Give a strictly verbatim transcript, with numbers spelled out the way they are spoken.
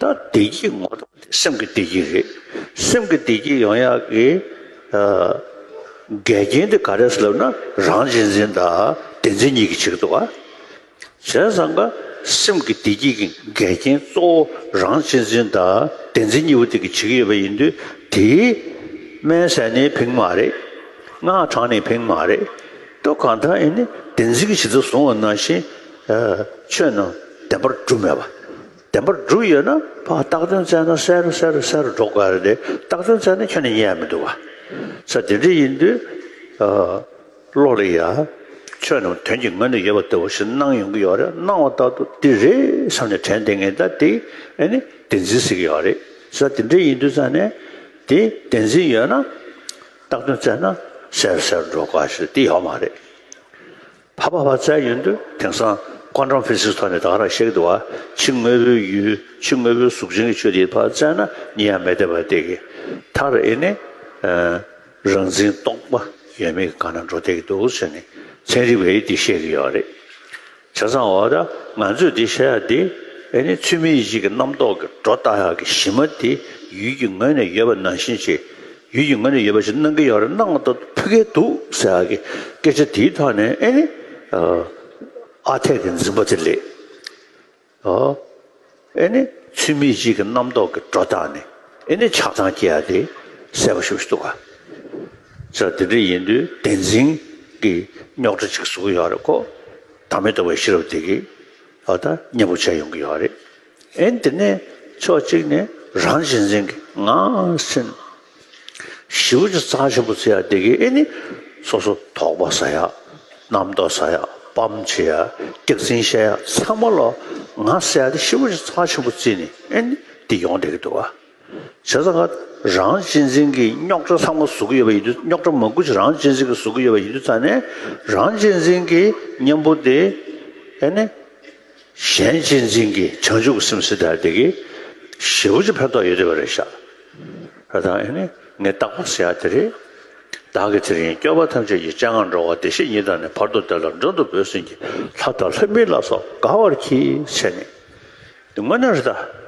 ད་བདེ་སྐྱིད་ངོ་ཐོག་དེ་སེམས་ཀྱི་བདེ་སྐྱིད་རེད། སེམས་ཀྱི་བདེ་སྐྱིད་ཡོང་ཡག་གི་ཨ་འགལ་རྐྱེན་དེ་ག་རེ་ཟེར་ལབ་ན། རང་གཅེས་འཛིན་དང་བདེན་འཛིན་གཉིས་ཀྱིས་བྱེད་ཀྱི་འདུག་ག་བྱས་ཙང་ཀ་སེམས་ཀྱི་བདེ་སྐྱིད་ཀྱི་འགལ་རྐྱེན་གཙོ་བོ་རང་གཅེས་འཛིན་དང་བདེན་འཛིན་གཉིས་པོ་དེ་གིས་བྱེད་ཀྱི་ཡོད་པ་ཡིན་དུས། དེའི་སྨན་ཟས་ནི་ཕན་གྱི་མ་རེད། སྔགས་བགྲངས་ནི་ཕན་གྱི་མ་རེད། ཏོ་གང་ལྟར་ཨེ་ནི་བདེན་འཛིན་གྱི་བྱེད་ཚུལ་བཟུང་བ་ནང་བཞིན་ཆོས་རྣམས་བདེན་པར་གྲུབ་མེད་པ། བདེན་པར་གྲུབ་ཡོད་ན་ཕར་བཏགས་དོན་བཙལ་ན་གསལ་རུ་གསལ་རུ་གསལ་རུ་འགྲོ་དགོས་རེད་དེ། བཏགས་དོན་བཙལ་ན་ཁྱོན་ནས་རྙེད་ཡ་མི་འདུག་བ། ས་དེ་འདྲ་ཡིན་དུས་ཨ་བློ་ལ་ཡ་ཆོས་རྣམས་དོན་གྱི་ངོས་ནས་ཡོད་པ་ལྟ་བུ་ཞིག་སྣང་ཡོང་གི་ཡོད་རེད། སྣང་བ་ལྟར་དུ་འདི་རེད་བསམ་ནས་དྲན་བསྡད་མཁན་ད་དེ་ཨེ་ནི་བདེན་འཛིན་ཟེར་གྱི་ཡོད་རེད། ས་དེ་འདྲ་ཡིན་དུས་ཙང་ནས་དེ་བདེན་འཛིན་ཡོད་ན་བཏགས་དོན་བཙལ་ན་གསལ་རུ་གསལ་རུ་འགྲོ་དགོས་ཞེས་དེ་ཡོད་མ་རེད། ཕར་ཕར་ཕར་བཙལ་ཡོང་དུས་དེང་སང་ཀོན་ཊམ་ཕི་སིག་སི་ཐོག་ནས་ད་ག་རང་བཤད་ཀྱི་འདུག་བ། ཕྱི་དངོས་པོའི་ཡུལ། ཕྱི་དངོས་པོའི་གཟུགས་ཅན་གྱི་ཆོས་དེ་ཕར་བཙལ་ན་རྙེད་ཡ་མེད་བསྡད་པ་དེ་གི་མཐར་ཨེ་ནི་ཨ་རང་འཛིན་རྟོག་པ་ཡོད་མེད་ཀྱི་སྒང་ན་འགྲོ་བསྡད་ཀྱི་འདུག་ཟེར་ནས་ཚན་རིག་པས་འདི་བཤད་ཀྱི་ཡོད་རེད། བྱས་ཙང་འོ་ད་ང་ཚོས་འདི་བཤད་ཡ་འདི་ཨེ་ནི་ཚུལ་མིན་ཡིད་བྱེད་ཀྱི་རྣམ་རྟོག་གི་སྒྲོ་བཏགས་ཡག་གི་གཞི་མ་དེ་ཡུལ་གྱི་ངོས་ནས་ཡོད་པ་ནང་བཞིན་བྱས། ཡུལ་གྱི་ངོས་ནས་ཡོད་པ་ཞིག་སྣང་གི་ཡོད་རེད། སྣང་བ་ལྟར་དུ་ཕུག་གི་འདུག་ཟེར་ཡག་གི་སྐད་ཆ་དེའི་ཐོག་ནས་ཨེ་ནི་ཨ་ཨ་འཐས་ཀྱི་འཛིན་པ་དེ་ལས་ཨ་ཨེ་ནི་ཚུལ་མིན་ཡིད་བྱེད་ཀྱི་རྣམ་རྟོག་གི་སྒྲོ་བཏགས་ནས་ཨེ་ནི་ཆགས་སྡང་སྐྱེ་ཡ་དེ་གསལ་པོ་ཞེ་པོ་ཞིག་འདུག་ག་ས་དེ་འདྲ་ཡིན་དུས་བདེན་འཛིན་གྱི་རྙོག་དྲ་ཅིག་བཟོ་གི་ཡོད་རེད་ཁོ། བདག་མེད་རྟོགས་པའི་ཤེས་རབ་དེ་གིས་ཨ་ད་མཉམ་པོ་བྱས་ཡོང་གི་ཡོད་རེད། ཨེ་འདི་ནས་ཕྱོགས་གཅིག་ནས་རང་གཅེས་འཛིན་གྱི་ངར་སེམས་ཞེ་པོ་ཅིག་རྩ་ཆེན་པོ་བརྩི་ཡ་དེ་གིས་ཨེ་ནི་སོ་སོ་དོགས་པ་ཟ་ཡ། རྣམ་རྟོག་ཟ་ཡ། སྤམ་བྱེད་ཡ། སྐྱག་རྫུན་བཤད་ཡ་ཚང་མ་ལ་ངར་ཟེར་ཡ་དེ་ཞེ་པོ་ཅིག་རྩ་ཆེན་པོ་བརྩིས་ནས་ཨེ་ནི་འདི་ཡོང་བསྡད་ཀྱི་འདུག་བ། བྱས་ཙང་ཀ་རང་གཅེས་འཛིན་གྱི་རྙོག་དྲ་ཚང་མ་བཟོ་གི་ཡོད་པ་ཡིན་དུས། རྙོག་དྲ་མང་པོ་ཅིག་རང་གཅེས་འཛིན་གྱིས་བཟོ་གི་ཡོད་པ་ཡིན་དུས་ཙང་ནས་རང་གཅེས་འཛིན་གྱི་གཉེན་པོ་དེ་ཨེ་ནི་གཞན་གཅེས་འཛིན་གྱི་བྱང་ཆུབ་ཀྱི་སེམས་ཟེར་ཡ་དེ་གིས་ཞེ་པོ་ཅིག་ཕན་ཐོགས་ཡོད་བསྡད་པ་རེད་ཤག་ད་ཨེ་ནི་ངས་རྟག་པ་ཟེར་ཡ་དེ་རེད། བདག་གིས་དེ་རིང་སྐྱོབ་པ་ཐམས་ཅད་ཀྱི་སྤྱན་སྔར་འགྲོ་བ་བདེ་གཤེགས་ཉིད་དང་ནི། བར་དུ་བདེ་ལ་མགྲོན་དུ་བོས་ཟིན་གྱིས། ལྷ་དང་ལྷ་མིན་ལ་སོགས་དགའ་བར་གྱིས་ཟེར་ནས། དེ་དངོས་གནས་རེད་ད།